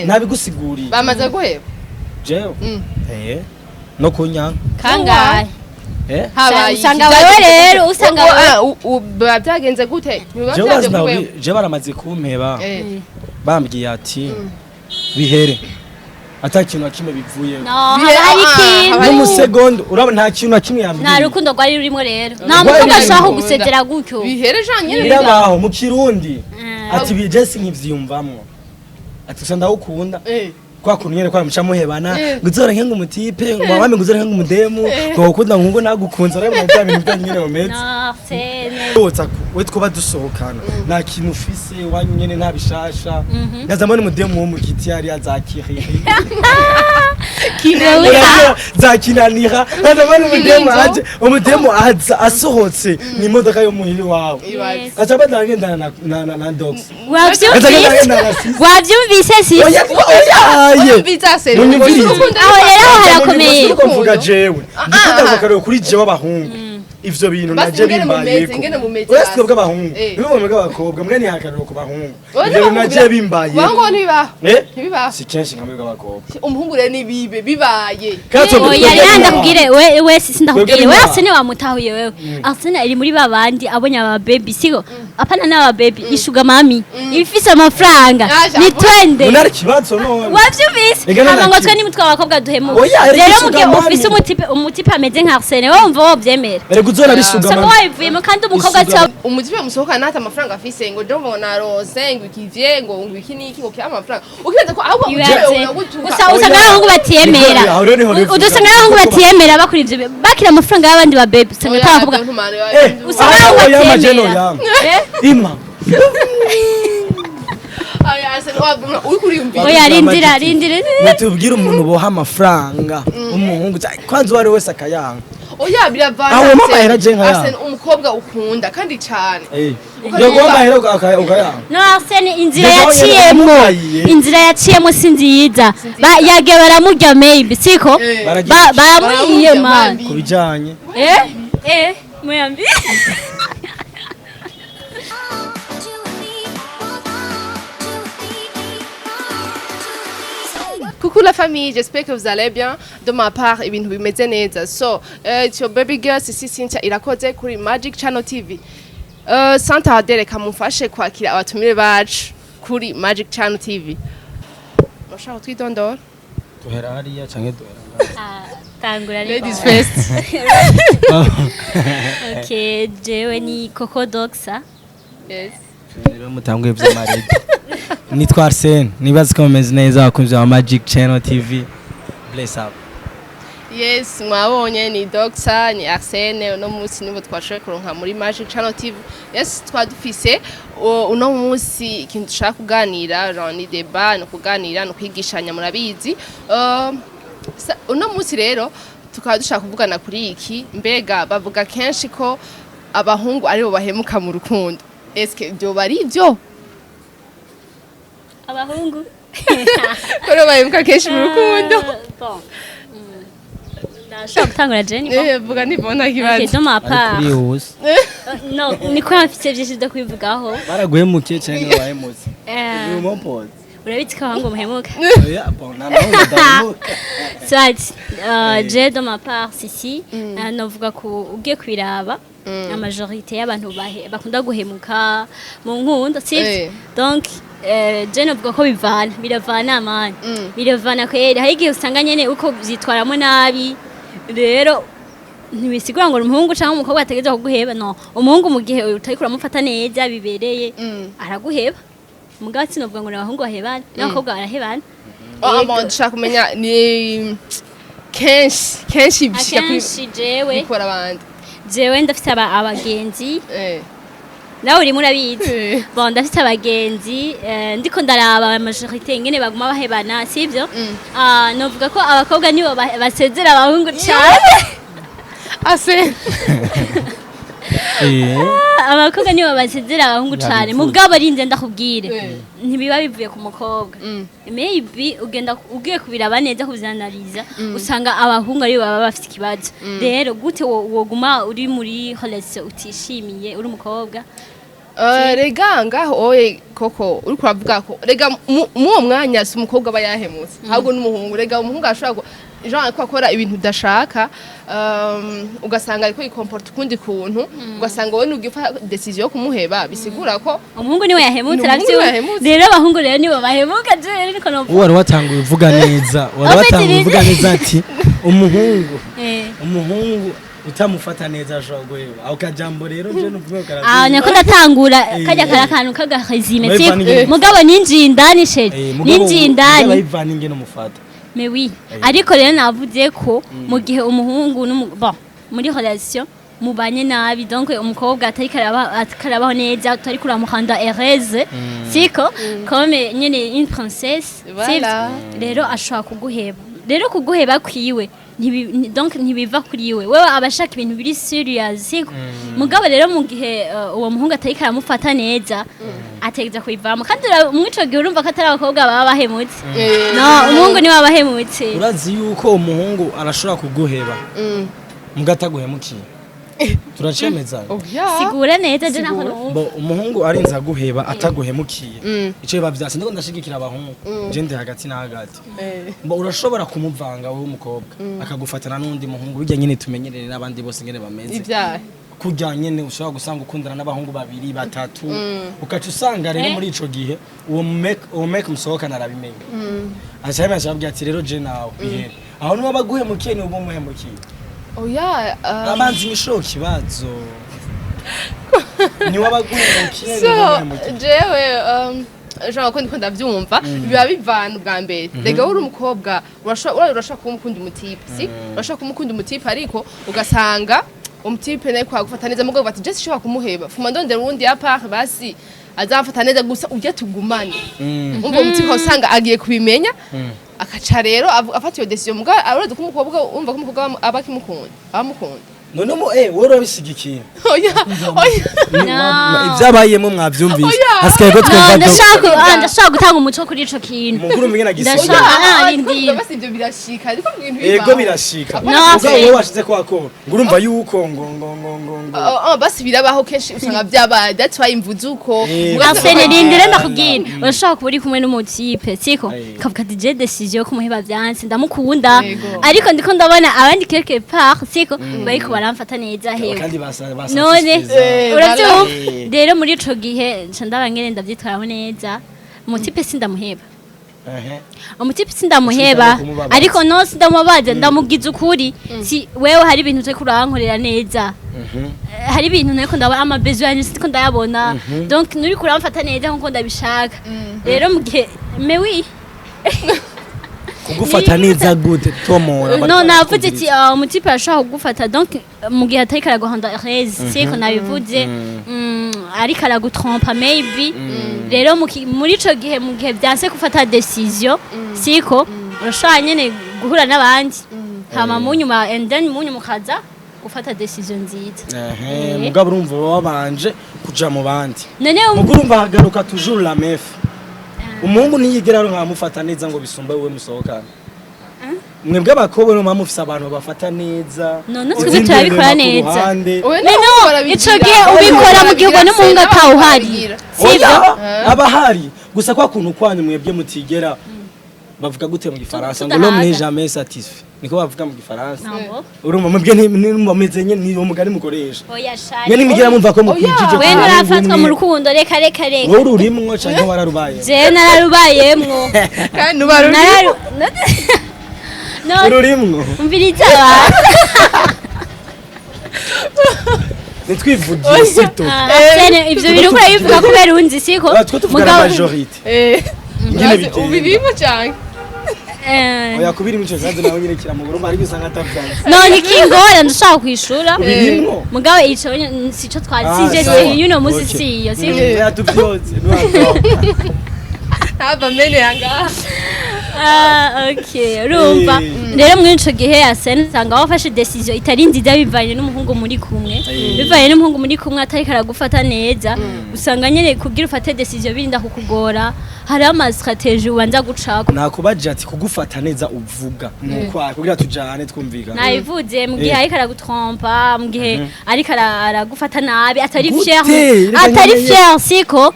Nabigusiguriye. Bamaze guheba. Jewe no kunyanga. Kangahe? Habaye Usanga iki? wewe Byagenze rero, gute? usanga Biba byagenze gute? Biba Jewe byaje bazi kuri wewe. je baramaze kumpeba, bambwiye ati bihere ata kintu na kimwe bivuyeho. No, haba hari ikintu. N'umusegonda urabona nta kintu na kimwe yambwiye. Nta rukundo rwari rurimo rero, nta Rwari mukobwa rurimo. ashobora kugusezera gutyo. Bihere janye. Birabaho mu Kirundi ati bije sinkivyiyumvamwo, ati gusa ndawukunda. Kwa kuntu nyene kwa muca muhebana, ngo uzoronke ngo umutipe, ngo mama, ngo uzoronke ngo umudemu, ngo ukunda ngo nagukunze, urabona bya bintu bya nyene bameze. No, Arsene. Wotsa we twuba dusohokana, nta kintu ufise iwanyu nyene, nta bishasha, nkaza mbona umudemu wo mu giti hariya za Kiriri. Urabona za Kinanira, nkaza mbona umudemu aje, umudemu aza asohotse ni imodoka yo muhiri wawe. Ibaze. Aca badana ngendana na dogs. Wavyumvise? Wavyumvise si? Oya, oya, aye. Bizase. Munyumvirize. Aho rero aho harakomeye. Ndiko mvuga jewe, ndiko ndavuga akarero kuri jewe abahungu, ivyo bintu Basi naje ingene mumeze, bimbayeko. ingene mumeze Uretse basi. twebwe abahungu, nibo bamwe abakobwa mbwa ni akarero ku bahungu, ivyo bintu naje bimbayeko. Wango ntibibaho. Eh? Ntibibaho. Si kenshi nka mwebwe abakobwa. Umuhungu rero nibibe bibaye. Kandi twebwe Oya, rero twebwe ndakubwire we si ndakubwire Twebwe we. ni Arsene wamutahuye wewe. Arsene ari muri babandi abonye aba baby, siko apana n'aba baby i sugar mummy ifise amafaranga. Aje, ni avuga. twende. Munari kibazo none. Wavyumvise? Ega none Hama ngo ati- twe nimutwe abakobwa duhemuka. Oya, erega Rero i sugar mugihe mummy. ufise umutipe ameze nka Arsene, wowe wumva wovyemera? Erega uzora bisuga Usanga mami. wabivuyemo kandi umukobwa I sugar ati Umutipe musohokana nata amafaranga afise, ngo jo ngo narose, ngo ikivye, ngo iki niki, ngo kiya amafaranga, ukibaza ko ahubwo Ibaze. uje uragutuka. Gusa usanga abahungu batiyemera. Aho rero niho bivuga. Udusanga abahungu batiyemera bakora ivyo, bakira amafaranga y'abandi ba baby, usanga Oya, ata abakobwa ntumane, Usanga Ah, abahungu oya, batiyemera. majeno yama. Eh? Ima. Oya, Arsene, uriko uriyumvira. Oya, rindira, rindira. Mutubwire umuntu boha amafaranga umuhungu kwanza uwo ari we wese akayanga. Oya, biravana. Aho mama Arsene. yera je nka ya. Arsene, umukobwa ukunda kandi cane. Yoguha amahera ukayanga. No, Arsene, inzira Mbega yaciyemwo, wamugayiye. inzira yaciyemwo si nziza. Yagiye baramurya maybe, siko? Baragira Baramuriye Baramurya, man. mbi. Ku bijanye Muyambi. Coucou la famille, j'espère que vous allez bien. De ma part, ibintu bimeze neza. So, it's your baby girl Sisi Cynthia Irakoze kuri Magic Channel TV. Sans tarder, reka mumfashe kwakira abatumire bacu kuri Magic Channel TV. Mushaka twidondora? Duhera hariya canke duhera ngaha? Tangura ariko. Ladies first. Okay, jewe ni Coco Doxa. Yes. Rero mutanguye vy'amaredi. Nitwa Arsene, nibaza ko mumeze neza abakunzi ba Magic Channel TV. Bless up. Yes, mwabonye ni Dr. ni Arsene, uno munsi nibo twashoboye kuronka muri Magic Channel TV. Yes, twadufise uno munsi ikintu dushaka kuganira, genre ni débat, ni kuganira, ni kwigishanya, murabizi. Uno munsi rero tukaba dushaka kuvugana kuri iki: mbega bavuga kenshi ko abahungu aribo bahemuka mu rukundo. Eske byoba ari ibyo? Abahungu. Ko aribo bahemuka kenshi mu rukundo? Ah, bon. Ndashobora gutangura je ni bon. Vuga nibona Okay, kibazo. de ma part. Kuri hose. No, niko mfite byinshi byo kwivugaho. Baraguhemukiye canke bahemutse? Uyu mpoze. Urabizi ko abahungu muhemuka. Oya, bon, nta mahungu adahemuka. Soit, je de ma part, sisi, novuga ko ugiye kwiraba la majorité y'abantu bakunda guhemuka mu nkunda, sivyo? Donc je novuga ko bivana, biravana man, biravana kweri. Hari igihe usanga nyene uko vyitwaramo nabi, rero ntibisigura ngo umuhungu cyangwa umukobwa ategerezwa kuguheba. No, umuhungu mu gihe utariko uramufata neza bibereye araguheba. Mugabo sinovuga ngo ni abahungu bahebana, n'abakobwa barahebana. Oh, bon, dushaka kumenya ni kenshi kenshi bishika kuri Akenshi jewe bikora abandi. Jewe ndafite abagenzi. Nawe urimo urabizi. Bon, ndafite abagenzi, ndiko ndaraba majorité ingene baguma bahebana, sivyo? Ah, novuga ko abakobwa nibo basezera abahungu cyane. Ase. Abakobwa nibo basezera abahungu cyane. Yabivuze. Mugabo arinze ndakubwire, ntibiba bivuye ku mukobwa. Maybe ugenda ugiye kubiraba neza, kubyanaliza, usanga abahungu aribo baba bafite ikibazo. Rero gute woguma uri muri relation utishimiye uri umukobwa? Rega ngaho oye koko uriko uravuga ko rega muwo mwanya si umukobwa aba yahemutse, ahubwo n'umuhungu. Rega umuhungu ashobora genre ko akora ibintu udashaka, ugasanga ariko yikomporta ukundi kuntu, ugasanga wowe nugifa décision yo kumuheba, bisigura ko Umuhungu niwe yahemutse. Ni umuhungu Ravyo. niwe yahemutse. Rero abahungu rero nibo bahemuka, je rero niko novuga. Wari watanguye uvuga neza, wari En fait, watanguye uvuga neza ati umuhungu umuhungu utamufata neza ashobora guheba ako kajambo. Rero je nuvuga Ah, nyako ndatangura kajya kari akantu kaga résumé. Muri Siko vanilla. mugabo ninjiye indani chéri, ninjiye indani. Bayivana ingene umufata. Mais oui, ariko rero navuze ko mu gihe umuhungu bon, muri relation mubanye nabi, donc umukobwa atari karaba atarabaho neza, atari kuramuhanda heureuse, siko comme nyene une princesse, Voilà. sivyo? Rero ashobora kuguheba. Rero kuguheba kwiwe donc ntibiva kuri we, wewe aba ashaka ibintu biri serious, siko? Mugabo rero mu gihe uwo muhungu atari karamufata neza, ategeza kuyivamo. Kandi muri ico gihe urumva ko atari abakobwa baba bahemutse. No, umuhungu niwe aba ahemutse. Urazi yuko umuhungu arashobora kuguheba mugataguhemukiye? Turacemeza. Oya. Sigura neza, je naho Sigura. numva. Bo umuhungu arinze aguheba ataguhemukiye, ico biba vyase. Ndiko ndashigikira abahungu, je ndi hagati na hagati. Bo urashobora kumuvanga wowe umukobwa, akagufatana n'undi muhungu, bijya nyine tumenyerere n'abandi bose ngene bameze. Ibyaha. Kurya nyene ushobora gusanga ukundana n'abahungu babiri, batatu, ukaca usanga rero muri ico gihe uwo mec musohokana arabimenya, aca yemera, aca ababwira ati rero je nawe bihere aho. Niba baguhemukiye, niwe uba umuhemukiye. Oya. Abanza imisho kibazo, niwe abaguhemukiye, So niwe umuhemukiye. Jewe genre ko ndiko ndavyumva, biba bivana ubwa mbere. Rega uri umukobwa, urashobora kuba umukunda umutipe, si urashobora kumukunda umutipe, ariko ugasanga umutipe nawe kwagufata neza, mugabo bati je sinshobora kumuheba, fuma ndondera uwundi à part, basi azamfata neza gusa ujye tugumane. Umva, umutipe usanga agiye kubimenya, akaca rero afata iyo décision. Mugabo arazi ko umukobwa, umva ko umukobwa aba akimukunda, abamukunda. None mo wowe urabishigikiye? Oya, oya. No. Ibyabayemo mwabyumvise. Oya. Hasigaye ko No, twumva. Ndashaka ndashaka gutanga umuco kuri ico kintu. Umukuru mwingene agisoma. Ndashaka- Ariko rindira. basi ibyo birashika, ariko ibintu Ego. bibaho. Birashika. No, Mugabo wowe washize ko akora ngo urumva yuko ngo Oh, basi birabaho kenshi, usanga byabaye, that's why mvuze uko. Mugabo Arsene, usanga- rindire ndakubwira. Urashobora kuba uri kumwe n'umutipe, siko? Kavuga ati je décision yo kumuheba vyanse, ndamukunda, Yego. ariko ndiko ndabona abandi quelque part, siko, bariko baramfata neza hewe. Kandi basa basa. None uravyumva? Rero muri ico gihe nca ndaba ngene ndavyitwaraho neza. Umutipe sindamuheba, umutipe sindamuheba. Ushaka kumubabaza. Ariko no sindamubabaza, ndamugiza ukuri si wewe hari ibintu utari kurankorera neza. Hari ibintu nariko ndabona, ama besoin yanje sindiko ndayabona, donc nuri kuramfata neza nkuko ndabishaka. Rero mu gihe, mais oui. Kugufata neza gute? Tomora. No, navuze ati umutipe arashobora kugufata, donc mu gihe atariko araguhanda heza, siko nabivuze? Ariko aragutrompa maybe. Rero muri ico gihe, mu gihe vyanse gufata décision, siko, urashobora nyene guhura n'abandi, hama mu nyuma, and then mu nyuma ukaza gufata décision nziza. Ehe, mugabo urumva baba babanje kuja mu bandi. None Mugabo urumva hagaruka toujours la meuf. Umuhungu ntiyigera aronka amufata neza ngo bisumbe wowe musohokana. Mwebwe abakobwa niyo mufise abantu babafata neza. None twebwe Izindi turabikora rwema ku neza. ruhande. Oya, Mais nabo no, barabigira. ico gihe ubikora mu gihe ubona umuhungu atawuhari. Barabigira. Sivyo? Oya, aba ahari gusa kwa kuntu kwanyu mwebwe mutigera. Bavuga gute mu gifaransa ngo l'homme n'est jamais satisfait? Niko bavuga mu gifaransa. Ntabwo. Urumva mwebwe ntimumeze nyene, ni umugani mukoresha. Oya shari. Mwe nimigera mumva ko Oya. mukwijije. We nturafatwa mu rukundo, reka reka reka. Wowe ururimwo canke wararubaye? Je nararubayemwo. Kandi uba ruri Nararu no. Ururimwo. Umviriza abantu. Nitwivugiye sito. Arsene, ivyo bintu urabivuga kubera unzi, siko? Twe tuvuga la majorité. Ingene bigenda. Ubirimo cyane. Oya, kubiri mico kandi nawe nyine kiramugora, urumva ariko usanga atavyanze. None ikingora ndashaka kwishura. Ubirimwo. Mugabo ico sico twasije. Sawa. Si yuno musi. Okay. Siyo siko? Oya, tuvyotse ntiwavyo. Ntava mene yangaha. Ah, okay, urumva rero muri ico gihe Arsene usanga wafashe décision itari nziza bivanye n'umuhungu muri kumwe, bivanye n'umuhungu muri kumwe atariko aragufata neza. Usanga nyene kugira ufate décision birinda kukugora, hariho ama stratégie ubanza gucako. Nakubaje ati kugufata neza uvuga nuko kugira tujane twumvikana. Nabivuze mu gihe ariko aragutrompa, mu gihe ariko aragufata nabi, atari Gute? fier, Reka atari nkeneye- fier, siko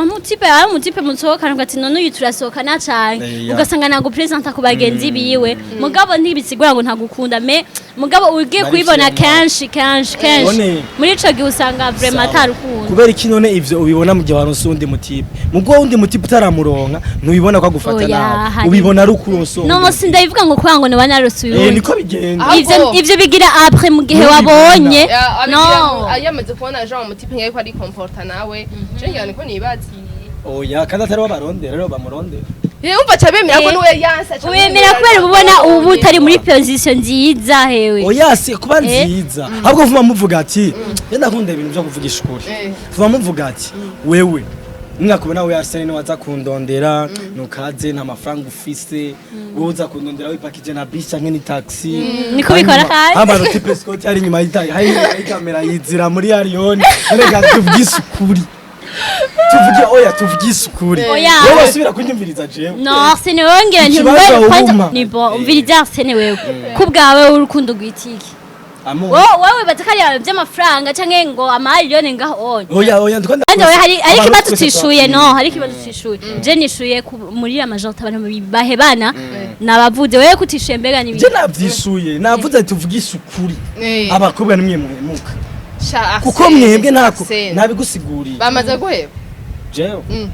umutipe ari umutipe musohokana ugati none uyu turasohokana cane, ugasanga nagupresenta ku bagenzi biwe, mugabo ntibisigura ngo ntagukunda. Mais mugabo ugiye Bari kubibona fier. Kenshi kenshi kenshi None- muri ico gihe usanga vraiment Sawa. atarukundo. Kubera iki none ivyo ubibona mu gihe waronse uwundi mutipe, mubwo wundi mutipe utaramuronka ntubibona ko agufata Oya, nabi? hari- Ubibona ari ukuronse uwundi No, mutipe. sindabivuga ngo kubera ngo noba narose uyundi. Niko bigenda. Ahubwo- Ivyo bigira après mu gihe Ntubibona. wabonye. Ya, no. Yamaze kubona Jean umutipe nkayo ko ari comporta nawe, je ngira niko nibaza. Oya, kandi atari babarondera rero bamurondera. Ye, umva ca bemera ko niwe yanse aca Wemera kubera ubona ubu utari muri position nziza hewe. Oya, si kuba nziza, ahubwo vuba muvuga ati njye ndakunda ibintu byo kuvugisha ukuri. Vuba muvuga ati wewe mwakubona we Arsene niwe aza kundondera, nukaze nta mafaranga ufise, wowe uza kundondera wipakije na bisi canke ni taxi. Niko bikora kandi. Hama type Scott ari inyuma y'ita hari ikamera yizira muri Arione. Reka tuvugishe ukuri, tuvuge, oya, tuvugishe ukuri. Oya. Wowe wasubira kunyumviriza jewe. No, Arsene, wewe ngira nti Ikibazo wewe kwanza wuma. ni bo umviriza Arsene, wewe kubwawe urukundo rwitiki? Amu. Wowe batakari by'amafaranga canke ngo amaliyoni ngaho onye? Oya, oya, ndiko Kandi wewe hari abantu ikibazo twese utishuye. No, hari ikibazo utishuye. Je nishuye muri ya majorité abantu bahebana nabavuze, wewe kutishuye mbega ni Je navyishuye, navuze ati tuvugishe ukuri, abakobwa nimwe muhemuka, Sha, kuko Arsene, mwebwe ntako Arsene. nabigusiguriye. Bamaze guheba. Jewe Mm.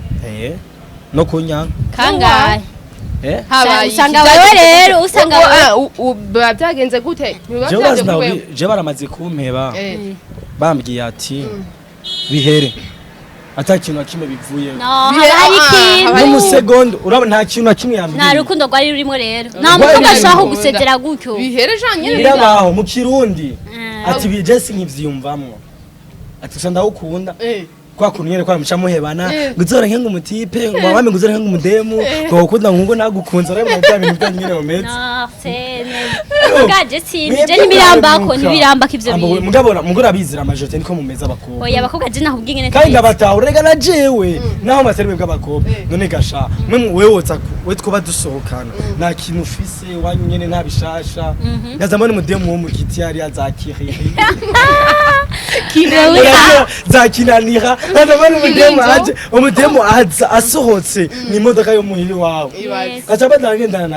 No kunyanga. Kangahe? Habaye Usanga iki? wewe Byagenze rero, gute? usanga wewe- Biba byagenze gute? Biba Jewe byaje bazi kuri wewe. je baramaze kumpeba, bambwiye ati bihere ata kintu na kimwe bivuyeho. No, haba hari ikintu. Haba hari- N'umusegonda urabona nta kintu na kimwe Nta yambwiye. rukundo rwari rurimo rero, nta Rwari mukobwa rurimo. ashobora kugusezera gutyo. Bihere Jean nyene. Birabaho mu Kirundi ati je sinkivyiyumvamwo, ati gusa ndawukunda kwa kuntu nyene kwa muca muhebana, ngo uzora nkenga umutipe, ngo wamwe ngo uzora nkenga umudemu, ngo ukunda ngo nagukunze, urabona bya bintu bya nyene bameze. No, Arsene, bwaje sinzi, je ntibirambako, ntibirambako ivyo bintu. Mugabo mugora abizira majorité niko mumeze abakobwa. Oya, abakobwa je nakubwiye ingene Kandi tubizi. ndabatahura rega na jewe naho matari mwebwe abakobwa. None gasha mwe wewe woza we twoba dusohokana nta kintu ufise wanyu nyene, nta bishasha, ndaza mbona umudemu wo mu giti yari azakiriye. Wewe Urabona za kinanira, ndaza mbona umudemu Kinindo. aje, umudemu aza asohotse ni imodoka yo muhiri wawe. Ibaze. Aca badagenda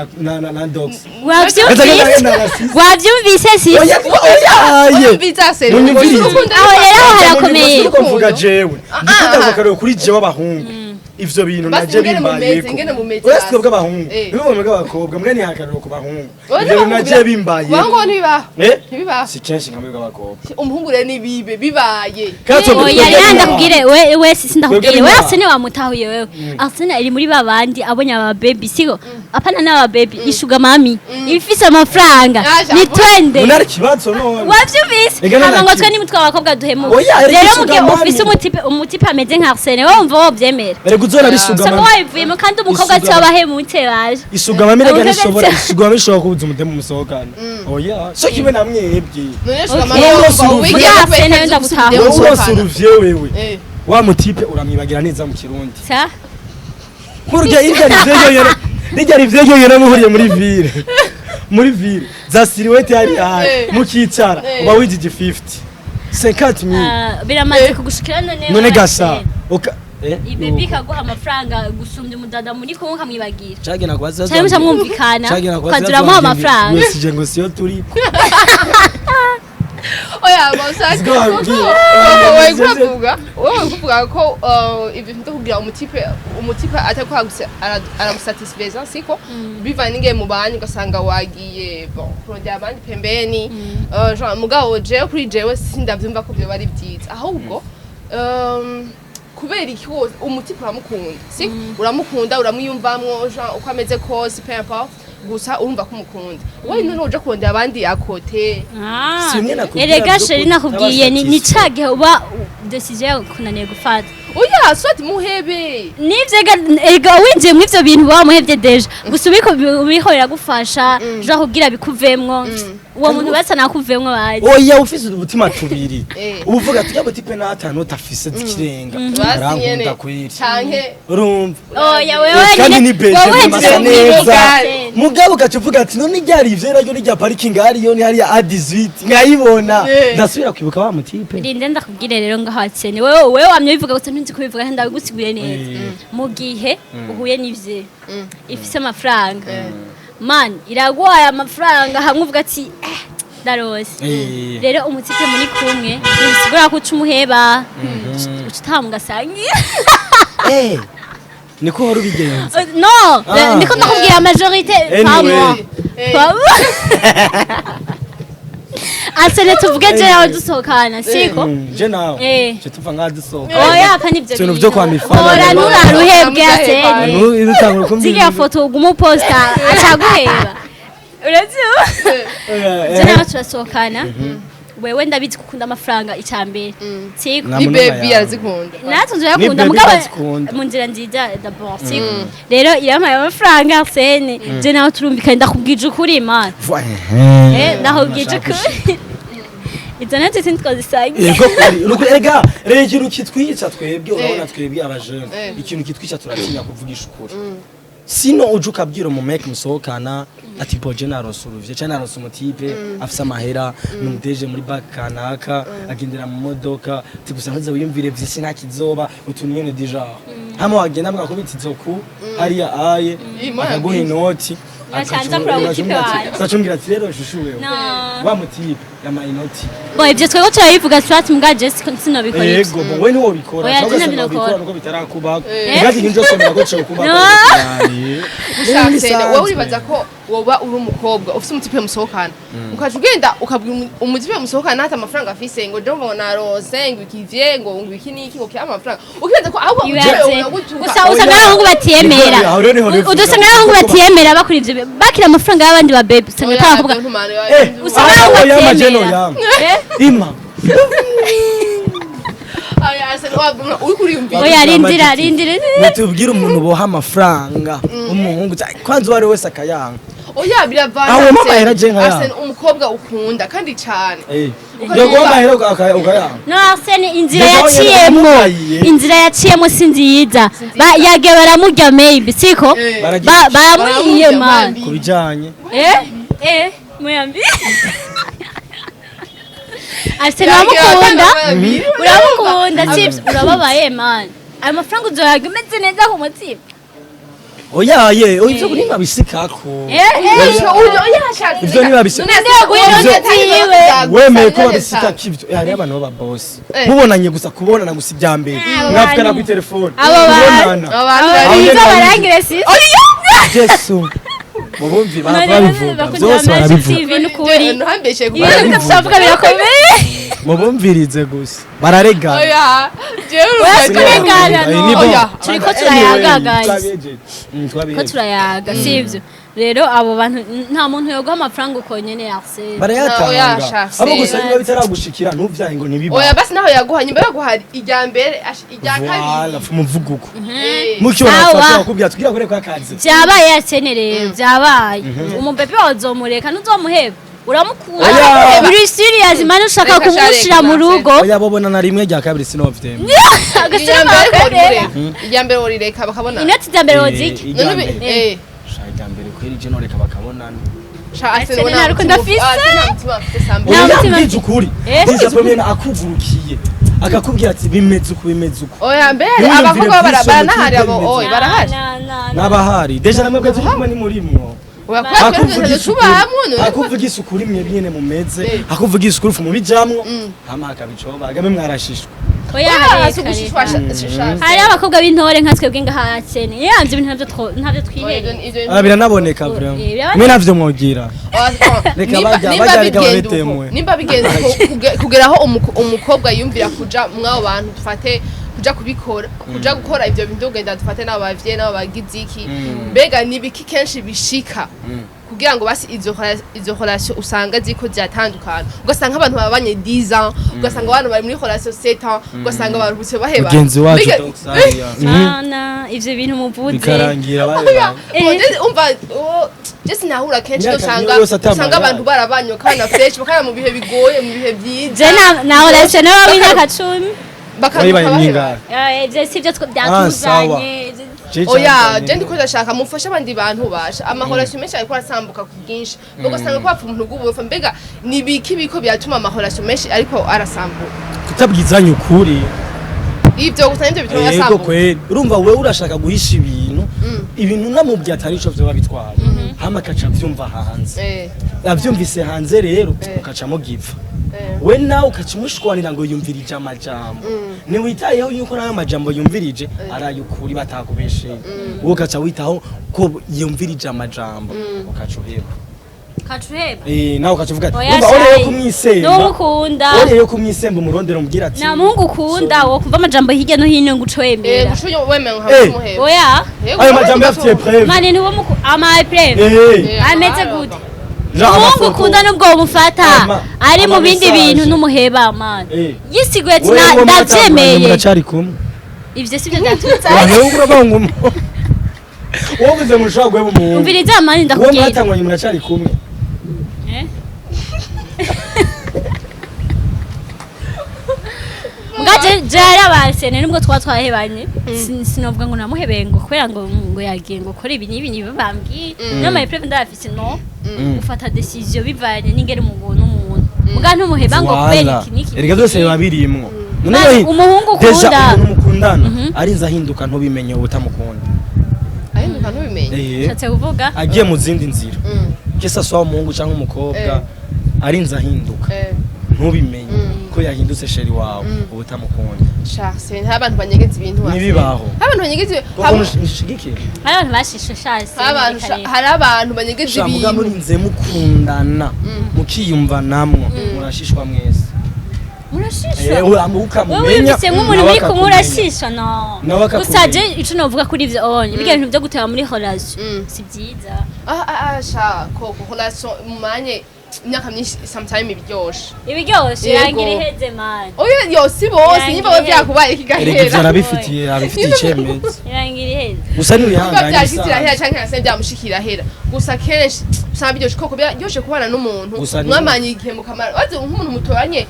na dogs. Wavyumvise? Wavyumvise si? Oya, oya, aye. Urumviza Arsene. Munyumvirize. Urukundo Aho rero aho harakomeye. Ndiko mvuga jewe, ndiko ndavuga rero kuri jewe abahungu ivyo bintu Basi naje ingene mumeze, bimbayeko. ingene mumeze Uretse basi. twebwe abahungu, nibo mwebwe abakobwa mwe nihakariro ku bahungu. Oya, Ivyo bintu naje bimbayeko. Abahungu ntibibaho. Eh? Ntibibaho. Si kenshi nka mwebwe abakobwa. Umuhungu rero nibibe bibaye. Kandi twebwe Oya, twebwe rero bibaho. ndakubwire we si ndakubwire Twebwe we. bibaho. Arsene wamutahuye wewe. Arsene ari muri babandi abonye aba baby, siko apana n'aba baby isugar mummy ifise amafaranga Ah, ni twende. Munari kibazo none. Wavyumvise? Ega none Hama ngo ati- twe nimutwe abakobwa duhemuka. Oya, erega Rero isugar mugihe mummy. ufise umutipe ameze nka Arsene, wowe wumva wovyemera? Erega uzora bisuga Usanga mami. wabivuyemo kandi umukobwa Isugar si wabahemutse baje. Isugar mummy rega Umukobwa nishobora isugar mummy ishobora kubuza umudemu musohokana. Oya, so kimwe na mwebwe. None sugar Okay. mummy Wowe wumva urose wigiye uruvi. kubera Arsene, ko ndagutahura. ufise Wowe umudemu urose usohokana. uruvye wewe. Wa mutipe uramwibagira neza mu Kirundi. Sa? Nkurya irya rivyeyo, rijya rivyeyo muhuriye muri ville. Muri ville za silhouette hari hari mukicara uba wijije 50 50 mille. Ah, biramaze kugushikira none? None gasa uka Ibebi kaguha amafaranga gusumbya umudada muri kumwe ukamwibagira. Cagena kwaza. Cyangwa muca mwumvikana Cagena kwaza. ukaza uramuha amafaranga. Wesije ngo siyo turi. Oya, bosaka. Siko wabwiye. Wowe kuvuga ko ibintu byo kugira umutipe atakwaguse aragusatisfeza, siko bivanye n'ingene mubanye, ugasanga wagiye bon kurondera abandi pembeni. Genre, mugabo jewe kuri jewe sindavyumva ko vyoba ari vyiza. Ahubwo kubera iki wose umutipe uramukunda, si uramukunda, uramwiyumvamwo, genre uko ameze kose, peu importe, gusa urumva ko umukunda, wowe none uja kurondera abandi à côté. Ah, Simwe nakubwira erega byo chéri, nakubwiye ni kutaba ca gihe uba décision yawe kunaniye gufata. Oya, soit muhebe. Nivyo ega winjiye muri ivyo bintu wamuhevye déjà, gusa ubiko biragufasha genre kugira bikuvemwo, uwo muntu basa nakuvemwo bazi. Oya, ufise ubutima tubiri, uba uvuga ati yabo type n'atanu utafise zikirenga, Basi nyene. arankunda kwiri. Canke Urumva? Oya, wewe Kandi nyene ni beje, wowe masa uhejeje neza. kwiga. Mugabo ugaca uvuga ati none ryari ivyo naryo rya parking hariyo ni hariya A18 nkayibona, ndasubira kwibuka wa mutipe. Rinde ndakubwire rero ngaho Arsene, wewe wamye bivuga gusa ntunzi kubivuga, ndabigusiguriye neza. Mu gihe uhuye n'ivyo ifise amafaranga, man, iraguhaye amafaranga hamwe uvuga ati ndarose. Rero umutipe muri kumwe ntibisigura ko uca umuheba, uca utaha mugasangira. Niko wari ubigenza? No. Ah. Ndiko ndakubwira majorité, pas Anyway. moi. Pas moi. Arsene, tuvuge je nawe dusohokana, siko? Je nawe je tuva ngaha dusohoka. Oya, apa nivyo. Ibintu vyo kwa mifana. Hora nturaruhebwe, Arsene. Nutangura kumbwira Ziriya foto uguma uposta acaguheba, uravyumva? Je nawe turasohokana, wewe ndabizi ko ukunda amafaranga icambere, siko? Nta Ni muntu baby n'umwe arazikunda. Natwe Ni turakunda baby mugabo arazikunda. mu nzira nziza d'abord, siko? Rero irampaye amafaranga Arsene, je nawe turumvikana, ndakubwije ukuri, man. Ndakubwije ukuri, izo natwe sintwazisangiye. Yego, kuri uruko erega rero ikintu kitwica twebwe, urabona twebwe abajene, ikintu kitwica turatinya kuvugisha ukuri. Sino uje ukabwira umumeke musohokana ati boje naronse uruvye canke naronse umutipe afise amahera, numudeje muri banki kanaka, agendera mu modoka, ati gusa ntuze wiyumvire vyinshi, nta kizoba, utuntu nyene déjà hamwe wagenda mugakubita izoku hariya aye Imana akaguha inoti. Uracanza kuraba umutipe wawe. Ugacumbwira ati rero chouchou wewe, No. wa mutipe yama inoti. Bon, ivyo twebwe turabivuga swat, mbwa je sinobikora ivyo. Yego, bo we niwo bikora. Oya, Cyangwa je se nabikora. wabikora nuko bitarakubako. Eh. Kandi ikintu cyose mbona ko cyo kubako. No. Gusa Arsene, wowe uribaza ko woba uri umukobwa ufise umutipe musohokana, ukaca ugenda ukabwira umutipe musohokana ntata amafaranga afise, ngo je ngo narose ngo ikivye ngo iki niki ngo kiya amafaranga, ukibaza ko ahubwo Ibaze. umutipe uragutuka? Gusa usanga ari abahungu batiyemera. Aho rero niho bivuga. Udusanga ari abahungu batiyemera bakora ivyo, bakira amafaranga y'abandi ba baby, usanga Oya, atabavuga. ntumane, Usanga Ah, ari abahungu oya, amajeno batiyemera. yama. Eh? Ima. Oya, Arsene, uriko uriyumvira. Oya, rindira, rindira. Mutubwire umuntu boha amafaranga umuhungu kwanza uwo ari we wese akayanga. Oya, biravana. Aho Arsene. mama yaraje nka ya. Arsene, umukobwa ukunda kandi cane. Yo guha amahera ukayanga. No, Arsene, inzira Mbega yaciyemwo, wamugayiye. inzira yaciyemwo si nziza. Yagiye baramurya maybe, siko? Baragiye. Baramuriye Baramurya, man. muyambi. Ku bijanye Eh, muyambi. Arsene, Yagiye uramukunda, batanga muyambi. uramukunda, sivyo? Urababaye man, ayo mafaranga uzoyaga umeze neza ku mutima. Oya ye, oya, ivyo kuri babisikako. Eh. Ivyo wemeye ko babisikako ivyo. Hariho abantu b'aba boss mubonanye gusa, kubonana gusa ibya mbere, mwavugana bantu. kuri telefone, Abo bantu. kubonana. Abantu Aho bari nyene Biza barangire sisi. Jesu, mubumvi barabivuga byose, barabivuga. TV n'ukuri. Ntuhambeshe. Ibintu tutavuga birakomeye. Mubumvirize gusa, bararegana. Oya, jewe Oya, urumva. turegana, no. Ni bon. Oya. Turiko turayaga, guys. Twabihejeje. Ko Twabihejeje. turayaga, sivyo? Rero abo bantu nta muntu yoguha amafaranga uko nyene, Arsene. Oya, Barayatanga. shafse. Abo gusa niba bitaragushikira ntuvyaye ngo ntibiba. Oya, basi naho yaguha, nyuma yaguha irya mbere, irya Voilà, kabiri. umuvuguko. Mukibona Sawa. twashobora kukubwira tugira kure kwa kazi. Vyabaye, Arsene, rero vyabaye, umubebe wawe uzomureka, ntuzomuheba, uramukunda. Oya. Uri serious man, ushaka Reka sha, kumushira reka, mu rugo. Oya, bobona na rimwe rya kabiri sinovvyemera. Irya Agasema mbere ariko bakabera. worireka, irya mbere worireka bakabona. Inoti za mbere woziki. Irya None mbere. Sha, irya mbere kweri je noreka bakabonana. Sha, Arsene, Arsene, ubona nta rukundo mutima- afise. Arsene, nta mutima afise sambe. Nta Oya, mutima mbwije ukuri. Eh? Déjà premier akugurukiye akakubwira ati bimeze uku, bimeze uku. Oya, mbere Niyumvire abakobwa vyinshi baranahari abo. bimeze. Oya, barahari. N'abahari déjà namwe bwe turi kumwe ni murimwo. Oya, kubera twese Akuvugisha ukuri, tubamwo none. akuvugisha ukuri mwe nyene mumeze, akuvugisha ukuri mubijamwo hama hakabicoba agame mwarashishwa. Oya, Oya, reka, si ugushishwa, reka. sha- Hariho abakobwa b'intore nka twebwe ngaha, Arsene yamvye ibintu ntabyo ntabyo Oya, twihereye. ivyo Ah, biranaboneka vraiment. Biraboneka. Mwe navyo mwogira. Reka Nimba bajya reka bigenda uko, babetemwe. nimba bigenda uko, kugera aho umukobwa yumvira kuja mw'abo bantu, dufate kuja kubikora, kuja gukora ivyo bintu, ugenda dufate n'abo bavyeyi n'abo bagize iki, mbega ni ibiki kenshi bishika? Kugira ngo basi izo relation usanga ziko ziratandukana, ugasanga abantu babanye 10 ans, ugasanga abantu bari muri relation 7 ans, ugasanga baruhutse baheba. Mugenzi wacu Dr. Mana, ivyo bintu muvuze. Bikarangira baheba. Umva, oh, je sinahura kenshi. Imyaka usanga niyo yose atamara. Usanga abantu barabanye bakabana fresh, bakabana mu bihe bigoye, mu bihe byiza. Je na relation nawe w'imyaka 10. Bakaruhuka Wayibaye baheba. myingahe? Ivyo sivyo Sawa. byatuzanye. Oya, je ndiko ndashaka mufashe abandi bantu basha amahorasyo menshi ariko arasambuka ku bwinshi, ugasanga ko bapfa umuntu bw'uburofa. Mbega ni biki biko byatuma amahorasyo menshi ariko arasambuka? Kutabwizanya ukuri. Ivyo gusa nivyo bituma Yego. asambuka. Kweli, urumva wewe urashaka guhisha ibintu, ibintu namubwiye atari ico vyoba bitwaye, hama akaca avyumva hanze. Avyumvise hanze rero, ukaca mugipfa. We nawe ukaca umushwanira ngo yumvirije amajambo, ntiwitayeho yuko nayo majambo yumvirije ari ay'ukuri batakubesheye. Wowe ukaca witaho ko yumvirije amajambo, ukaca uheba. Kacuheba. Nawe ukaca uvuga ati Oya, umva, oreye shayi. kumwisemba. N'uwo ukunda. Oreye kumwisemba, umurondero umubwira ati Nta muhungu ukunda wo kumva amajambo hirya no hino ngo uce wemera. Guca wemera nka kumuheba. Oya. Yego, Ayo majambo afitiye preuve. Mani ntiwo muku ama preuve. Ameze gute? Jean, Umuhungu amafoto. ukunda nubwo wamufata ari mu ama bindi message. bintu n'umuheba, mani. Yisiguye ati Wewe uwo mwatanguranye ndabyemeye. muracari kumwe? Ivyo sivyo byatuzanye. Abantu uravuga ngo wowe uvuze ngo ushobora guheba umuhungu. Umviriza mani, Uwo ndakubwira. mwatanguranye muracari kumwe? Eh? Mbwa je yarabase nubwo twa twahebanye, sinovuga ngo namuhebeye ngo kubera ngo yagiye ngo kora ibi n'ibi n'ibi bambwiye n'ama preuve ndayafise. No ufata décision bivanye n'ingere mubona umuntu, mbwa ntumuheba ngo kubera iki n'iki. Erega byose biba birimwo. None Maze umuhungu déjà ukunda. Umuntu mukundana arinze ahinduka ntubimenye, uba utamukunda. Ahinduka ntubimenye? Ushatse kuvuga? Agiye mu zindi nzira, kesa sowa umuhungu cyangwa umukobwa, arinze ahinduka ntubimenye ko yahindutse chéri wawe, uba utamukunda. Sha, nta abantu banyegeza ibintu hasi. Ntibibaho. Abantu banyegeza Kuko nishigikiye. Hari abantu bashishe shase. Hari abantu hari abantu banyegeza Sha, muga ibintu. murinze mukundana mukiyumvanamwo, murashishwa mwese. Murashishwa. Wowe ukamumenya, Wewe wumvise nk'umuntu nawe muri kumwe akakumenya. Urashishwa no. Nawe akakumenya. Gusa je ico novuga kuri ivyo onye birya bintu byo guteba muri relation si byiza. Ah ah ah, sha, koko relation mumanye imyaka myinshi sometime ibiryoshe. Ibiryoshe Yego. irangira iheze, man. Oya, yo si bose Irangira niba iheze. byakubaye Erega ivyo kigahera. abifitiye icyemezo. Irangira iheze. Gusa Niba ntiwihangane. byashitse irahera canke hasi byamushikira ahera, gusa kenshi usanga biryoshe koko, byaryoshe kubana n'umuntu Gusa mwamanye igihe mukamara, wazi nk'umuntu mutoranye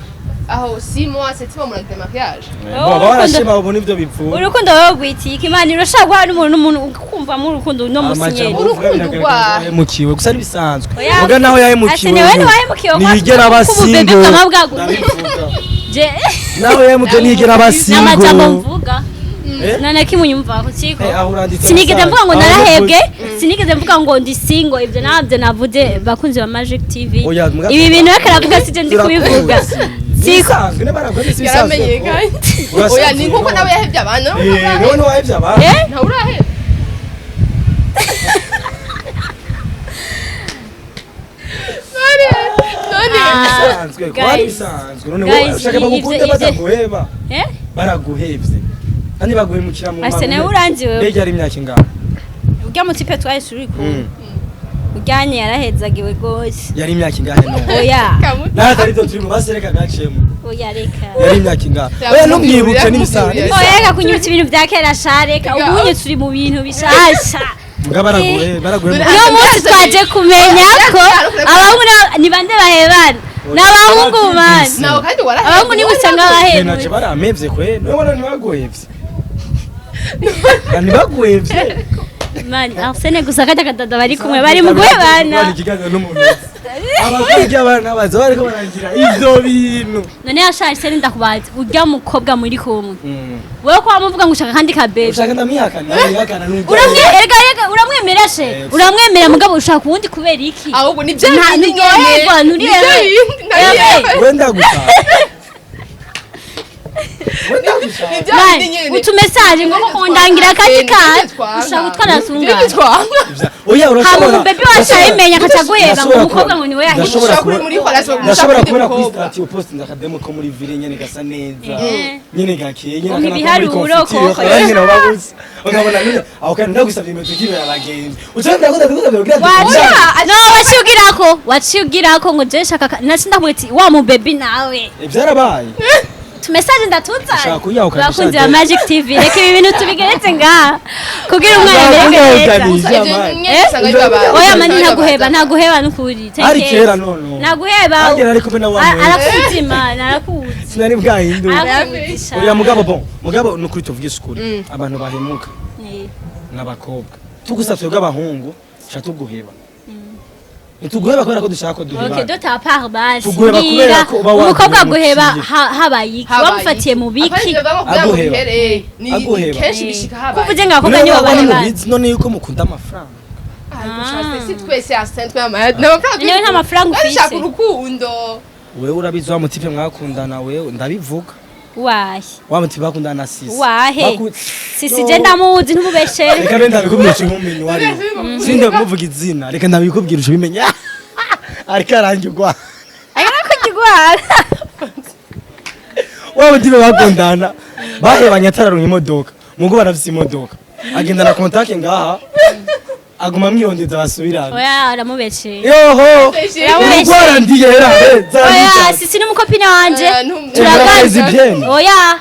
aho 6 mois, 7 mois muragize mariage. Baba barashima babona ivyo bipfuye. Urukundo wowe rwitiye imana irashaka guhana n'umuntu n'umuntu ukumvamo urukundo uno musi nyene. Urukundo Yahemukiwe gusa ari bisanzwe. Oya. Muga naho yahemukiwe, Ase niwe ntiwahemukiwe ntiyigera aba ko ububebe single. bwama bwagu Ndabivuga. Je Naho yahemukiwe ntiyigera aba n'amajambo single. mvuga Eh? nta na kimwe unyumvaho siko. Aho uranditse Sinigeze message. mvuga ngo Aho narahebwe, sinigeze mvuga ngo ndi single. Ibyo ntabyo navuze, bakunzi ba Magic TV. Oya, Ibi bintu reka aravuga, sije ndi kubivuga siko. Bisanzwe, n'abaraguye si bisanzwe. Yaramenyekanye. Oya, ni nkuko nawe yahevye abantu. Nawe ntiwahevye abantu. Eh? Ntawe uraheba. None Ah, Bisanzwe ko ari guys. bisanzwe. None Guys, wowe ushaka bagukunde bataguheba? Eh? Baraguhevye kandi baguhemukira mu Ase nawe uranzi wewe. Mbega yari imyaka ingana? Urya mutipe twari turi kumwe ujyanye yarahezagiwe rwose. Yari imyaka ingahe none? Oya. Nawe atari byo turimo, basereka gacemo. Oya, reka. Yari imyaka ingahe? Oya, ntumwibuke, n'ibisanzwe. Oya, reka kunyibutsa ibintu bya kera sha, reka. Ubunye turi mu bintu bishasha. Mbwa baraguhe baraguhe. Uno munsi twaje kumenya ko abahungu ni bande bahebana, ni abahungu mani. Nawe kandi warahebye. Abahungu nibo usanga Naje bahebwe. baramevye kwe, none ntibaguhevye, ntibaguhevye. Mani Arsene gusa kajya kadada bari kumwe bari mu guhebana. Bari ikiganiro n'umuntu abakobwa abana baza bariko baragira ivyo bintu. None yasha Arsene, ndakubaza, urya mukobwa muri kumwe wewe ko wamuvuga ngo ushaka kandi kabebe? Ushaka ndamwihakana? Ndamwihakana n'ubwo. Uramwe erega erega uramwemera she, uramwemera mugabo ushaka uwundi kubera iki? Ahubwo ni bya bindi nturyoherwa, nyene. Ni bya nturyoherwa. bindi, ntaryoherwa. Wenda gusa. Ni bya Man, bindi nyene. Utumessage ngo kundangira akati ka ushaka gutwara Ibyo sungana. twanga. Oya, Hama urashobora. umubebi wacu abimenya akaca aguheba ngo umukobwa ngo niwe yahishe. Ndashobora Ushobora kuri muri relation Ndashobora ushaka kubona kuri umukobwa. statut upostinze akademo ko muri ville nyene gasa neza, Eh. nyene gakeye nyene, Umpa akana ko muri ibiharuro confiture, koko. nyene wababuze ukabona nyene aho, kandi ndagusabye inkweto kibera abagenzi ucanga ndagusabye kugira Waciye no waciye ugirako, waciye ugirako ngo je shaka naci ndamubwira ati wa mubebi nawe. Byarabaye. Tumessage ndatuzanye. Ushaka kuyahukanisha Bakunzi ba de. Magic TV, reka ibi bintu tubigeretse ngaha kugira umwana amererwe neza. Kuyahukanisha, Gusa ivyo man. nyene usanga bibabaza. Oya mani, ntaguheba, ntaguheba nukuri. Take Ari care. kera nono. Ntaguheba. Agera ari kumwe na wa mwene. Arakuzi man, arakuzi. Sinari bwahindura. Arakuzi. Oya, mugabo, bon, mugabo nukuri tuvugisha ukuri, abantu bahemuka Eh. n'abakobwa. Tugusa twebwe abahungu sha tuguheba, ntituguheba kubera ko dushaka ko duheba. Okay, de ta part basi. Tuguheba kubera Mbwira, ko uba umukobwa aguheba waguhemukiye. habaye iki? Habaye Wamufatiye iki? mu biki? Apana ivyo baba kugira ngo Aguheba. bihere, ni Aguheba. kenshi bishika habaye. Kuvuze ngo abakobwa None nibo waba baheba. mubizi none yuko mukunda amafaranga? Si twese Arsene twe amafaranga. Niwe nta mafaranga Kandi shaka ufise. urukundo. Wewe urabizi wa mutipe mwakundana, wewe ndabivuga. Wahe? Wa mutipe bakundana na Sisi. Wahe? Sisi je ndamuzi, ntumubeshere. Reka be ndabikubwira ubimenye wari sinde kumuvuga izina, reka ndabikubwira ubimenye, ariko arangirwa. Arakugwara. Wa mutipe bakundana bahebanye atararonka imodoka, mugo barafise imodoka, agenda na contact ngaha, aguma amwirondeza basubirana. Oya, aramubeshere. Yoho. Uramubeshe. Urwara ndiyera. Oya, Sisi ni umukopine wanje. Oya, Turaganira. Bien. Oya,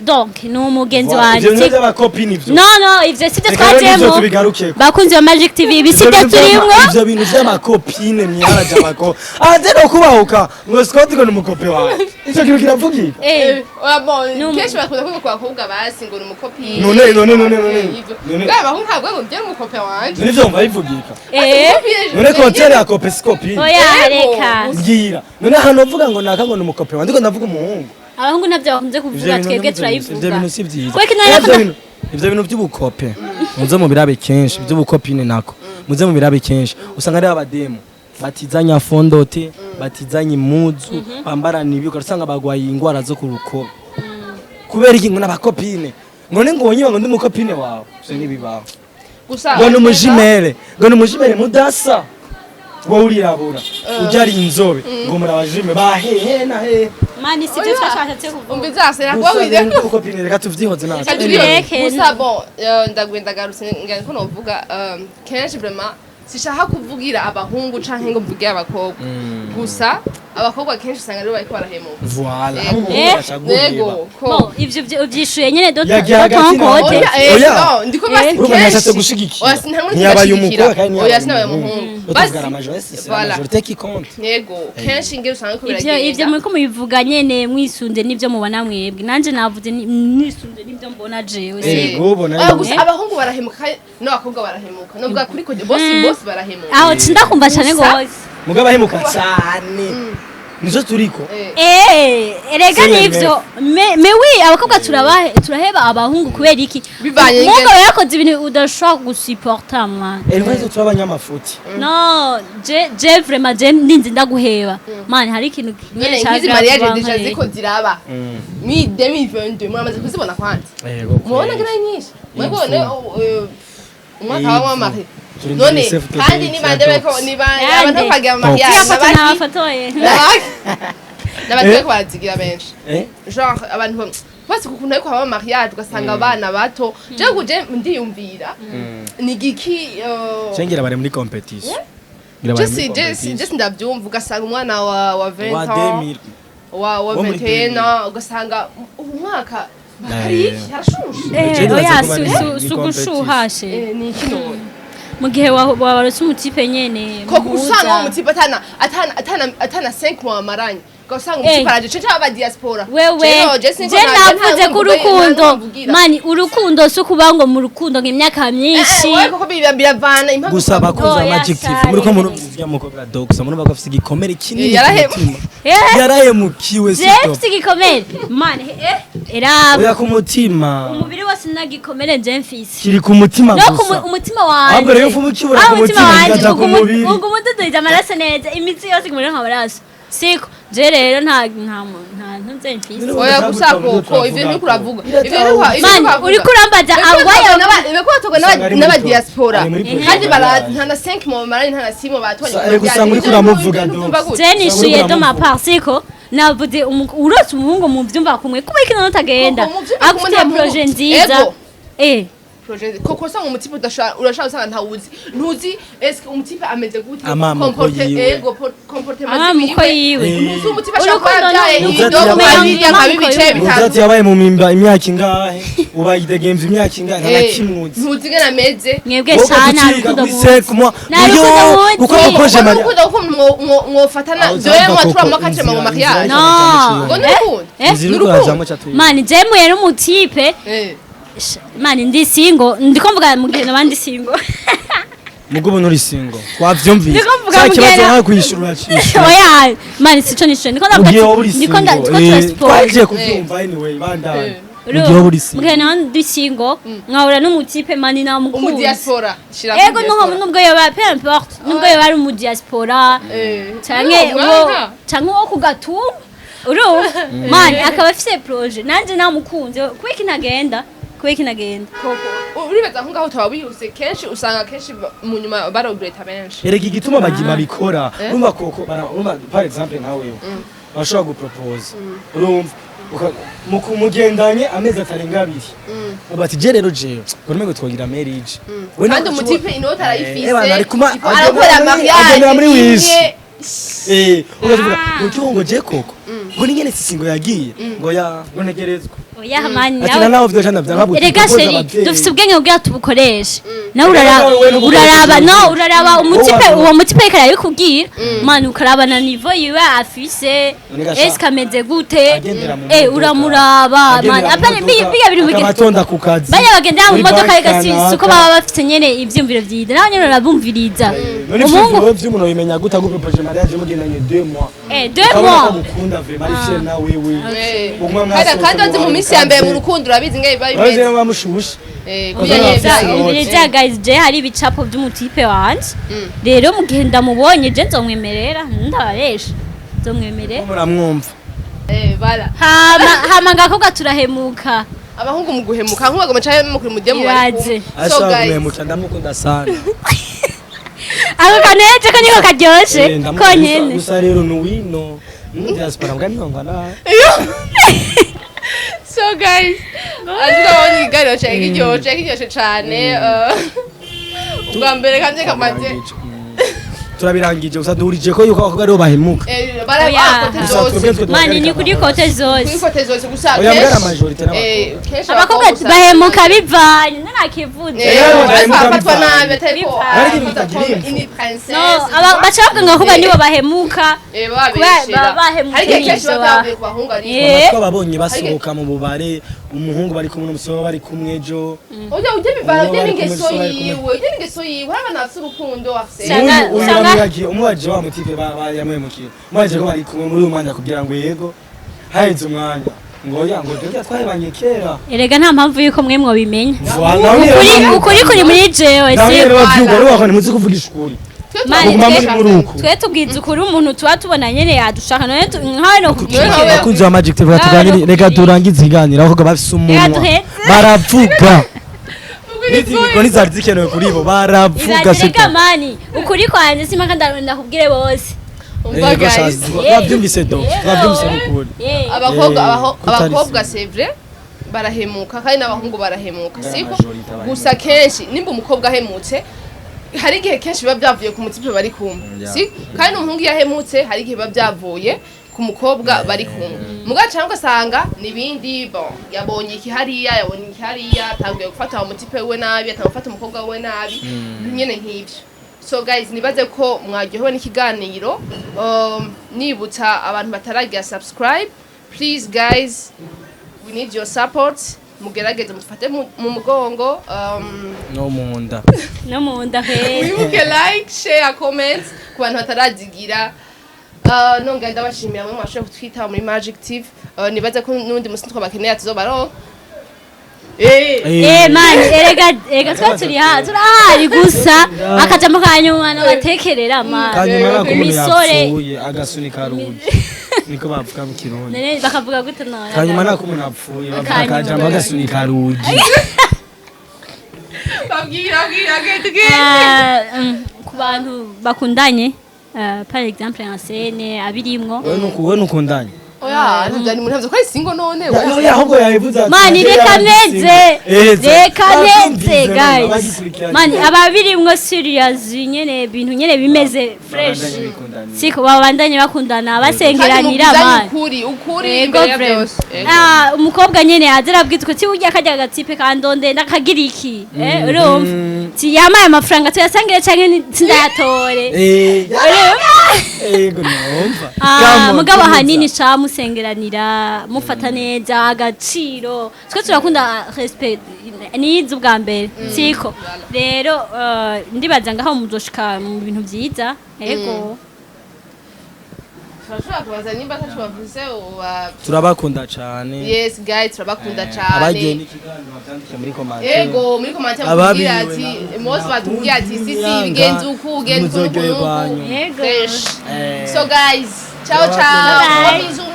donc ni umugenzi wanje. Ivyo bintu by'abakopini ivyo. No, ivyo sivyo Reka rero nivyo twajemo. tubigarukeko. Bakunzi ba Magic TV, ibi sivyo turimwo. Ivyo bintu vy'amakopine mwaraje abako ate no kubahuka ngo Scott ngo ni umukope wawe, ico kintu kiravugika. Eh. Oya, bon, Ni kenshi bakunda kuvuga ku bakobwa basi ngo ni umukopi. None Ivyo. none Bwa abahungu ntabwo ngo njye umukope wanje. none ivyo mva bivugika. Eh. None kotere ya kope si copine? Oya, Yego. reka. Mbwira none ahantu uvuga ngo naka ngo ni umukope wawe, ndiko ndavuga umuhungu. Abahungu ntabyo bakunze Ivyo kuvuga, bintu twebwe ivyo turabivuga. bintu si vyiza. Kweki none Ivyo ivyo bintu by'ubukope muze mubirabe kenshi, by'ubukopine nako muze mubirabe kenshi, usanga ari abademu batizanya fondote, batizanya imuzu, bambarana ibi, ugasanga bagwaye ingwara zo ku rukoba. Kubera iki? Ngo n'abakopine, ngo ni ngo ngo ndi umukopine wawe, ivyo ntibibaho. Gusa Ngo ni umujimere, ngo ni umujimere mudasa, wowe urirabura, ujya ari inzobe, ngo murabajime bahehe na hehe. Mani, sivyo twashatse kuvuga. Umva Arsene Gusa kuba ibintu by'ubukopine reka tuvyihoze natwe. Tubireke. Gusa bon, ndagwenda ndagarutse ngira ko novuga kenshi vraiment sishaka kuvugira abahungu canke ngo mvugire abakobwa. Gusa abakobwa kenshi usanga aribo bariko barahemuka. Voilà. Yego. Eh? Yego ko Bon, ivyo uvyishuye nyene do Yagiye hagati na kote. hagati. Oya, Oya. no, ndiko basi Urumva kenshi. ntiyashatse gushigikira. Oya, nta Ntiyabaye n'umwe umukobwa kandi. Oya, ntiyabaye sinabaye umuhungu. umuhungu. Tuvuga la majorité, c'est la Voilà. majorité qui compte. Yego, kenshi ngira usanga ko Ivyo biragenda. ivyo muriko mubivuga nyene mwisunze n'ivyo mubona mwebwe, nanje navuze nisunze n'ivyo mbona jewe. Yego, ubona Ah, yuko- gusa abahungu barahemuka kandi n'abakobwa barahemuka, novuga kuri ko bose bose barahemuka. Aho ndakumva cane Gusa- gose. Mugabo ahemuka cyane nizo turiko. Eh, erega C'est le nivyo, mais oui, abakobwa turaheba abahungu kubera iki? Bivanye Umukobwa n'ingene- aba yakoze ibintu udashobora gusuporta, man. Erwa izo turabanyamafuti. No, je vraiment je ndinzi ndaguheba, man, hari ikintu None nyene nk'izi ca mariage grave déjà wankoreye. ziko ziraba mi 2022, muramaze kuzibona kwanza? Yego. Mubona ngira nyinshi mwebone umwaka wa wamari. Turi None muri self kandi defense niba ya ndebe ko dogs. niba Yande. abantu bagira mariage Ziriya foto n'abandi nabafotoye. n'abandi bariko barazigira benshi. Eh? Genre abantu bose kukuntu ariko haba mariage ugasanga abana bato, je kuje ndiyumvira ni giki Cengira bari muri competition. Ngira bari muri je je competition. Sindavyumva, ugasanga umwana wa 20 Wa ans 2000. wa Wo muri 21 ans, ugasanga umwaka hari iki harashushe. Eh, Je ndibaza oya, ko bari si muri ugushuhashe. Ni iki none? Mu gihe wabarutse umutipe nyene Ko muhuza. usanga uwo mutipe atana 5 mois amaranye, ugasanga umutipe araje cece aba diaspora. Wewe Je sinko je navuze ko urukundo, mani mani, urukundo si ukuba ngo mu rukundo ngo imyaka myinshi. Wewe koko biravana impamvu. Gusa abakunzi ba Oya, Magic TV, sare. muri ko murumva mukobwa dogs, murumva ko afite igikomere kinini ku mutima. Eh, Yarahemukiwe je sito. mfise igikomere, mani, eh, eraba. Oya, ku mutima. Umubiri wose nagikomere je mfise. Kiri ku mutima No ku gusa. umutima wanje. Ahubwo rero ufu ukibura Ah, ku mutima, wanje kikaja ku mubiri. Uguma ududubiza amaraso neza, imitsi yose iguma ironka amaraso, siko Je rero nta ntuze mfise. Oya, gusa koko ivyo nturiko uravuga, ivyo nturiko Man, uriko urambaza awayo. Uriko uravuga Usanga ari muri n'aba diaspora ari muri projet kandi barazi, mariage. nta na 5 mois bamaranye, nta na 6 mois batwanye. Ariko usanga uriko uramuvuga, Dox. Je nishuye de ma part, siko navuze urose umuhungu mu vyumva kumwe, kuba ikintu utagenda Koko, mu vyumva kumwe agufitiye nta muhungu. projet nziza. Ego. Eh. Projet koko, usanga umu type udashaka, urashaka usanga ntawuzi, ntuzi eske umu type ameze gute. Amamuko yiwe. Ego, comportement. Amamuko yiwe. Ntuzi umu type ashaka kuba Urukundo yabyaye idogo nka bibiri, nka bibice Muzi bitatu. ati yabaye mu mimba imyaka ingahe, ubaye idegemvya imyaka ingahe, nta na kimwe uzi. Ntuzi ingene ameze. Mwebwe Wowe shana ugaciga rukundo kuri muzi. cinq mois, Nta uyo, rukundo muzi. kuko wakoje Wowe mariage. urukundo kuko mwofatana Aho deux uzava mois, koko, 3 mois, 4 mois mu inzira- mariage. inzira No. Ngo ni urukundo. Eh? Inzira Ni uriko urukundo. urajamwo ca tuyizi. Man, je muye n'umu type. Man, ndi single, ndiko mvuga mu gihe naba ndi single. Mugo ubu nturi single, twavyumvise. Ndiko mvuga Ca kibazo mugera. nkawe kwishura uracishura. Oya man, sico nishuye, ndiko ndavuga Mugihe wowe uri ati ndiko single, ndiko turasiporo. twagiye kuvyumva anyway, bandanye. Mugihe wowe uri Mu gihe single, naba ndi single nkahura n'umu type, man, namukunze. Umu diaspora shira. Ego, nubwo yoba, peu importe, nubwo yoba ari umu diaspora canke uwo canke uwo ku gatumba, urumva man, akaba afise projet nanje namukunze, kubera iki ntagenda? Kubera iki ntagenda? Uribaza aho ngaho utaba wihuse, kenshi usanga kenshi mu nyuma baregretta benshi. Erega igituma babikora, urumva koko urumva par exemple nka wewe bashobora gupropose, urumva mugendanye amezi atarenga 2, bati je rero jewe ngo numengo twogira marriage. We Kandi nawe umu type inoti arayifise. Eh, bana, ari arakora mariage agendera muri Wish. imwe. Ukavuga ngo cyo ngo je koko ngo ni ngene sisi ngo yagiye ngo ya ngo ntegerezwa. Oya man, Ati nawe nawe vyo cyane ntabwo. Erega chéri, dufise ubwenge bwira tubukoreshe. Nawe uraraba, Erega wewe uraraba, n'ubukoresha. no uraraba umu type, Wowe uwo mu type reka arabikubwira man, ukaraba na niveau yiwe afise. None gasha- Eske ameze gute? Agendera mu Eh, modoka. uramuraba man, Agendera mu apana modoka, biga bintu akaba atonda ku kazi bajya bagendera mu muri modoka banki rega si uko kanaka. baba bafite nyene ivyumviro vyiza, nawe nyene urabumviriza. None Umuhungu ivyumviro vy'umuntu bimenya gute agupropoje mariage mugendanye 2 mois? Eh, 2 Ukabona ko mois. agukunda vraiment, ari fier na wewe. Eh. Uguma Kandi mwasohotse kandi bazi mu minsi ya mbere mu rukundo, urabizi ngaho biba Urabizi bimeze. niba bamushushe. Eh, Kuko kuya bafise nyene. inoti. Umviriza guys, je hari ibicapo vy'umu type wanje. Rero mu gihe ndamubonye, je nzomwemerera, ndababesha, nzomwemerera. Muramwumva. Eh, voilà. Hama ngakobwa turahemuka. Abahungu mu guhemuka nk'ubagoma canke mukuri mudemu bari Ibaze. kumwe. So Ashobora guys, guhemuka, ndamukunda sana. Ako kaneje ko niko karyoshe. Eh, ndamukunda. Konyene. Gusa rero ni wino mu diaspora mbwa niyongana. So guys, azabonye ikiganiro cyawe kiryoshe, kiryoshe cane. Ubwa mbere kandi kamaze Turabirangije gusa duhurije ko yuko abakobwa aribo bahemuka. Eh, bara Oya. ah, côté Gusa twebwe zose. twe Man, ni kuri côté zose. Kuri côté zose gusa. Oya, mbwa Kenshi la majorité n'abakobwa. kenshi Abakobwa usanga- bahemuka bivanye nanakivuze. Eh, Eh, bahemuka bafatwa bivanye. nabi atari ko Bivanye. Bari bitagira comme info. une princesse. No, baca bavuga ngo abakobwa nibo bahemuka. Eh, bababeshera. Bahemutse Hari igihe kenshi n'ivyo baba bavuye ku bahungu ariko. Eh. Twababonye basohoka mu bubare, umuhungu bari kumwe n'umusore bari kumwe ejo. Ujya bivana Uwo ujya bari n'ingeso kumwe, bari kumwe. yiwe, ujya n'ingeso yiwe, hari abantu bafite urukundo bafise. Uyu Usanga- yamuyagiye umubaje wa mu type yamuhemukiye, umubaje ko bari kumwe muri uyu mwanya kugira ngo yego, haheze umwanya ngo ya ngo tujya twahebanye kera. Erega nta mpamvu yuko mwe mwobimenya. Voilà, Ukuri kuri muri jewe, nawe si rero bavyuga rero bakora ntimuzi kuvugisha ukuri. Twe Mani, Muguma twe- muri muri uku. Twe tubwiza ukuri umuntu tuba tubona nyene yadushaka, none nkawe no kubwira. Nawe- Abakunzi ba Magic TV, tuganire, reka turangize ikiganiro. Ahubwo bafise umunwa, Reka duheze. baravuga n'izi mikoro ntizari zikenewe kuri bo, baravuga. Ibaze reka Sita man, ukuri kwanje simpaka ndakubwire bose. Umva Yego, guys. shazi, twabyumvise do, twabyumvise n'ukuri. Abakobwa Kutari abakobwa si. c'est vrai barahemuka, kandi n'abahungu barahemuka, Ngara siko? majorité abahemuka. Gusa kenshi nimba umukobwa ahemutse, hari igihe kenshi biba byavuye ku mu type bari kumwe, si? Kandi n'umuhungu iyo ahemutse, hari igihe biba byavuye ku mukobwa bari kumwe. Mugabo cyangwa ugasanga n'ibindi, bon, yabonye iki hariya, yabonye iki hariya, atanguye gufata uwo mu type we nabi, atanguye gufata umukobwa we nabi, nyene nk'ibyo. So guys, nibaze ko mwaryohewe n'ikiganiro. Nibutsa abantu bataragira subscribe, please guys, we need your support. Mugerageze mufate mu mugongo, no mu nda. No mu nda he. Wibuke like, share, comment ku bantu batarazigira. Nongera ndabashimira mwe mwashoboye kutwitaba muri Magic TV. Nibaze ko n'undi musi twabakeneye tuzobaronka. Eh man, erega twa turi ha turahari, gusa akajambo kanyuma nabatekerera man. Kanyuma nako umuntu Imisore. yapfuye agasunika rugi. Niko bavuga mu Kirundi. None bakavuga gute none? Kanyuma nako umuntu apfuye bavuga Kanyuma. akajambo agasunika rugi. Babwira, babwira, genda genda. Ku bantu bakundanye, par exemple Arsene abirimwo. Wowe nukundanye? Oya, ntabyo ni ntabyo ko ari single none. Oya, ahubwo yabivuze ati Mani, reka meze, reka meze, guys. Bagikurikiranye. Mani, ababirimwo serious nyene, ibintu nyene bimeze fresh, Babandanye bikundanira. siko? Babandanye bakundana, basengeranira, mani. Ukuri, ukuri Ego, imbere ya vraiment. byose. Ego. Ah, umukobwa nyene aza arabwizwa ati burya karya gatipe kandonde ndakagira iki, urumva ti yamaye amafaranga tuyasangire canke sindayatore. Ego, numva. Ah, Come on, mugabo tuza. ahanini ca musengeranira, mufata neza agaciro. Twe turakunda respect nize ubwa mbere, siko? Rero ndibaza ngaho muzoshika mu bintu vyiza, ego. Turashobora kubaza nimba ataco bavuze uba. Turabakunda cane. Yes guys, turabakunda cane. Abagiye n'ikiganiro bavyandike muri commentaire. Ego, muri commentaire Ababiwe mutubwira ati mose batubwira ati sisi Nakundi bigenze uku, ugenze uku. muzoryoherwa Nuku. nyuma. Ego. Fresh. Eh. So guys, ciao ciao. Bye. Bisous.